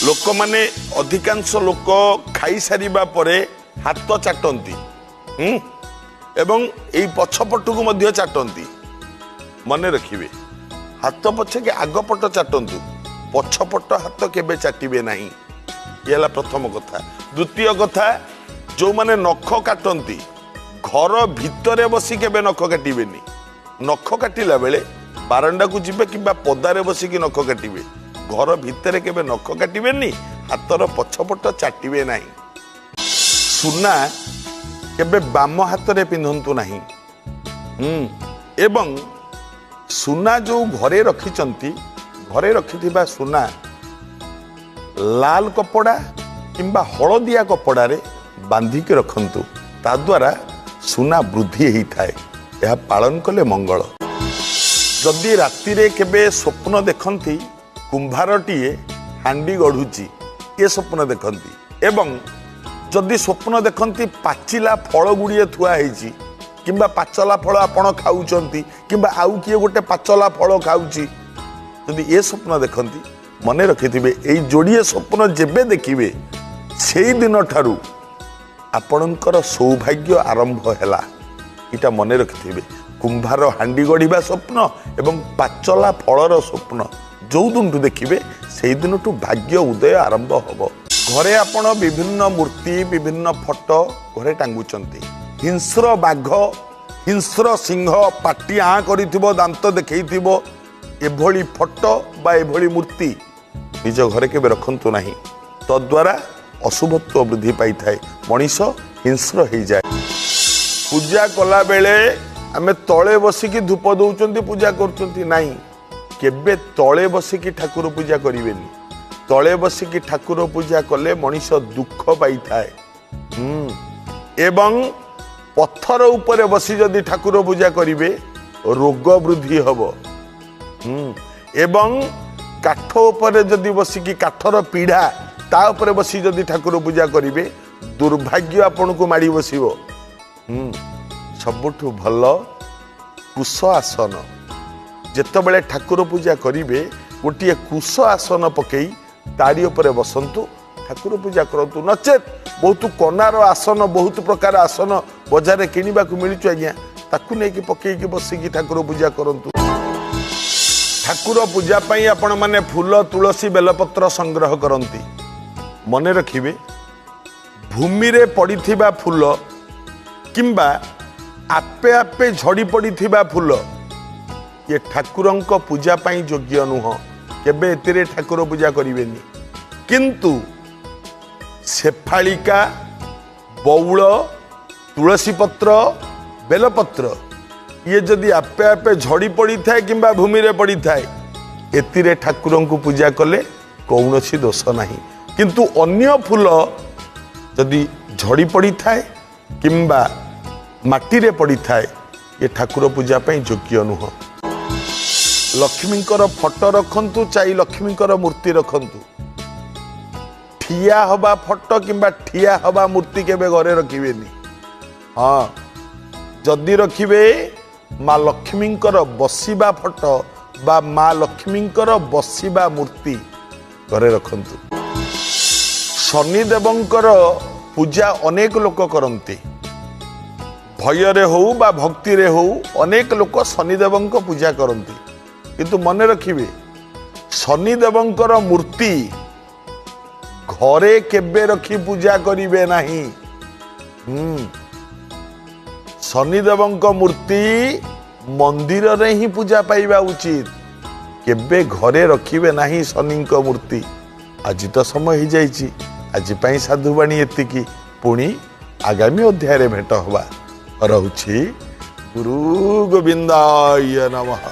ଲୋକମାନେ, ଅଧିକାଂଶ ଲୋକ ଖାଇସାରିବା ପରେ ହାତ ଚାଟନ୍ତି ଏବଂ ଏଇ ପଛପଟକୁ ମଧ୍ୟ ଚାଟନ୍ତି। ମନେ ରଖିବେ, ହାତ ପଛକେ ଆଗ ପଟ ଚାଟନ୍ତୁ, ପଛପଟ ହାତ କେବେ ଚାଟିବେ ନାହିଁ। ଇଏ ହେଲା ପ୍ରଥମ କଥା। ଦ୍ୱିତୀୟ କଥା, ଯେଉଁମାନେ ନଖ କାଟନ୍ତି, ଘର ଭିତରେ ବସି କେବେ ନଖ କାଟିବେନି। ନଖ କାଟିଲା ବେଳେ ବାରଣ୍ଡାକୁ ଯିବେ କିମ୍ବା ପଦାରେ ବସିକି ନଖ କାଟିବେ। ଘର ଭିତରେ କେବେ ନଖ କାଟିବେନି, ହାତର ପଛପଟ ଚାଟିବେ ନାହିଁ। ସୁନା କେବେ ବାମ ହାତରେ ପିନ୍ଧନ୍ତୁ ନାହିଁ। ଏବଂ ସୁନା ଯେଉଁ ଘରେ ରଖିଛନ୍ତି, ଘରେ ରଖିଥିବା ସୁନା ଲାଲ କପଡ଼ା କିମ୍ବା ହଳଦିଆ କପଡ଼ାରେ ବାନ୍ଧିକି ରଖନ୍ତୁ, ତାଦ୍ୱାରା ସୁନା ବୃଦ୍ଧି ହେଇଥାଏ। ଏହା ପାଳନ କଲେ ମଙ୍ଗଳ। ଯଦି ରାତିରେ କେବେ ସ୍ୱପ୍ନ ଦେଖନ୍ତି କୁମ୍ଭାରଟିଏ ହାଣ୍ଡି ଗଢ଼ୁଛି, ଏ ସ୍ୱପ୍ନ ଦେଖନ୍ତି, ଏବଂ ଯଦି ସ୍ୱପ୍ନ ଦେଖନ୍ତି ପାଚିଲା ଫଳ ଗୁଡ଼ିଏ ଥୁଆ ହେଇଛି କିମ୍ବା ପାଚଲା ଫଳ ଆପଣ ଖାଉଛନ୍ତି କିମ୍ବା ଆଉ କିଏ ଗୋଟେ ପାଚଲା ଫଳ ଖାଉଛି, ଯଦି ଏ ସ୍ୱପ୍ନ ଦେଖନ୍ତି, ମନେ ରଖିଥିବେ ଏଇ ଯୋଡ଼ିଏ ସ୍ୱପ୍ନ ଯେବେ ଦେଖିବେ ସେଇ ଦିନଠାରୁ ଆପଣଙ୍କର ସୌଭାଗ୍ୟ ଆରମ୍ଭ ହେଲା। ଏଇଟା ମନେ ରଖିଥିବେ। କୁମ୍ଭାର ହାଣ୍ଡି ଗଢ଼ିବା ସ୍ୱପ୍ନ ଏବଂ ପାଚଲା ଫଳର ସ୍ୱପ୍ନ ଯେଉଁ ଦିନଠୁ ଦେଖିବେ ସେଇ ଦିନଠୁ ଭାଗ୍ୟ ଉଦୟ ଆରମ୍ଭ ହେବ। ଘରେ ଆପଣ ବିଭିନ୍ନ ମୂର୍ତ୍ତି, ବିଭିନ୍ନ ଫଟୋ ଘରେ ଟାଙ୍ଗୁଛନ୍ତି। ହିଂସ୍ର ବାଘ, ହିଂସ୍ର ସିଂହ ପାଟି ଆଁ କରିଥିବ, ଦାନ୍ତ ଦେଖେଇଥିବ, ଏଭଳି ଫଟୋ ବା ଏଭଳି ମୂର୍ତ୍ତି ନିଜ ଘରେ କେବେ ରଖନ୍ତୁ ନାହିଁ। ତଦ୍ୱାରା ଅଶୁଭତ୍ୱ ବୃଦ୍ଧି ପାଇଥାଏ, ମଣିଷ ହିଂସ୍ର ହେଇଯାଏ। ପୂଜା କଲାବେଳେ ଆମେ ତଳେ ବସିକି ଧୂପ ଦେଉଛନ୍ତି, ପୂଜା କରୁଛନ୍ତି, ନାହିଁ, କେବେ ତଳେ ବସିକି ଠାକୁର ପୂଜା କରିବେନି। ତଳେ ବସିକି ଠାକୁର ପୂଜା କଲେ ମଣିଷ ଦୁଃଖ ପାଇଥାଏ। ଏବଂ ପଥର ଉପରେ ବସି ଯଦି ଠାକୁର ପୂଜା କରିବେ ରୋଗ ବୃଦ୍ଧି ହେବ। ଏବଂ କାଠ ଉପରେ ଯଦି ବସିକି, କାଠର ପିଢ଼ା ତା ଉପରେ ବସି ଯଦି ଠାକୁର ପୂଜା କରିବେ ଦୁର୍ଭାଗ୍ୟ ଆପଣଙ୍କୁ ମାଡ଼ି ବସିବ। ସବୁଠୁ ଭଲ କୁଶ ଆସନ। ଯେତେବେଳେ ଠାକୁର ପୂଜା କରିବେ ଗୋଟିଏ କୁଶ ଆସନ ପକେଇ ତାରି ଉପରେ ବସନ୍ତୁ, ଠାକୁର ପୂଜା କରନ୍ତୁ। ନଚେତ୍ ବହୁତ କନାର ଆସନ, ବହୁତ ପ୍ରକାର ଆସନ ବଜାରରେ କିଣିବାକୁ ମିଳୁଛି ଆଜ୍ଞା, ତାକୁ ନେଇକି ପକେଇକି ବସିକି ଠାକୁର ପୂଜା କରନ୍ତୁ। ଠାକୁର ପୂଜା ପାଇଁ ଆପଣମାନେ ଫୁଲ, ତୁଳସୀ, ବେଲପତ୍ର ସଂଗ୍ରହ କରନ୍ତି। ମନେ ରଖିବେ, ଭୂମିରେ ପଡ଼ିଥିବା ଫୁଲ କିମ୍ବା ଆପେ ଆପେ ଝଡ଼ି ପଡ଼ିଥିବା ଫୁଲ ଇଏ ଠାକୁରଙ୍କ ପୂଜା ପାଇଁ ଯୋଗ୍ୟ ନୁହଁ। କେବେ ଏଥିରେ ଠାକୁର ପୂଜା କରିବେନି। କିନ୍ତୁ ଶେଫାଳିକା, ବଉଳ, ତୁଳସୀ ପତ୍ର, ବେଲପତ୍ର ଇଏ ଯଦି ଆପେ ଆପେ ଝଡ଼ି ପଡ଼ିଥାଏ କିମ୍ବା ଭୂମିରେ ପଡ଼ିଥାଏ, ଏଥିରେ ଠାକୁରଙ୍କୁ ପୂଜା କଲେ କୌଣସି ଦୋଷ ନାହିଁ। କିନ୍ତୁ ଅନ୍ୟ ଫୁଲ ଯଦି ଝଡ଼ି ପଡ଼ିଥାଏ କିମ୍ବା ମାଟିରେ ପଡ଼ିଥାଏ, ଏ ଠାକୁର ପୂଜା ପାଇଁ ଯୋଗ୍ୟ ନୁହଁ। ଲକ୍ଷ୍ମୀଙ୍କର ଫଟୋ ରଖନ୍ତୁ, ଚାଇ ଲକ୍ଷ୍ମୀଙ୍କର ମୂର୍ତ୍ତି ରଖନ୍ତୁ। ଠିଆ ହେବା ଫଟୋ କିମ୍ବା ଠିଆ ହେବା ମୂର୍ତ୍ତି କେବେ ଘରେ ରଖିବେନି। ହଁ, ଯଦି ରଖିବେ ମା ଲକ୍ଷ୍ମୀଙ୍କର ବସିବା ଫଟୋ ବା ମା ଲକ୍ଷ୍ମୀଙ୍କର ବସିବା ମୂର୍ତ୍ତି ଘରେ ରଖନ୍ତୁ। ଶନିଦେବଙ୍କର ପୂଜା ଅନେକ ଲୋକ କରନ୍ତି, ଭୟରେ ହଉ ବା ଭକ୍ତିରେ ହଉ ଅନେକ ଲୋକ ଶନିଦେବଙ୍କ ପୂଜା କରନ୍ତି। କିନ୍ତୁ ମନେ ରଖିବେ, ଶନିଦେବଙ୍କର ମୂର୍ତ୍ତି ଘରେ କେବେ ରଖି ପୂଜା କରିବେ ନାହିଁ। ଶନିଦେବଙ୍କ ମୂର୍ତ୍ତି ମନ୍ଦିରରେ ହିଁ ପୂଜା ପାଇବା ଉଚିତ, କେବେ ଘରେ ରଖିବେ ନାହିଁ ଶନିଙ୍କ ମୂର୍ତ୍ତି। ଆଜି ତ ସମୟ ହେଇଯାଇଛି, ଆଜି ପାଇଁ ସାଧୁବାଣୀ ଏତିକି। ପୁଣି ଆଗାମୀ ଅଧ୍ୟାୟରେ ଭେଟ ହେବା। ରହୁଛି, ଗୁରୁ ଗୋବିନ୍ଦାୟ ନମଃ।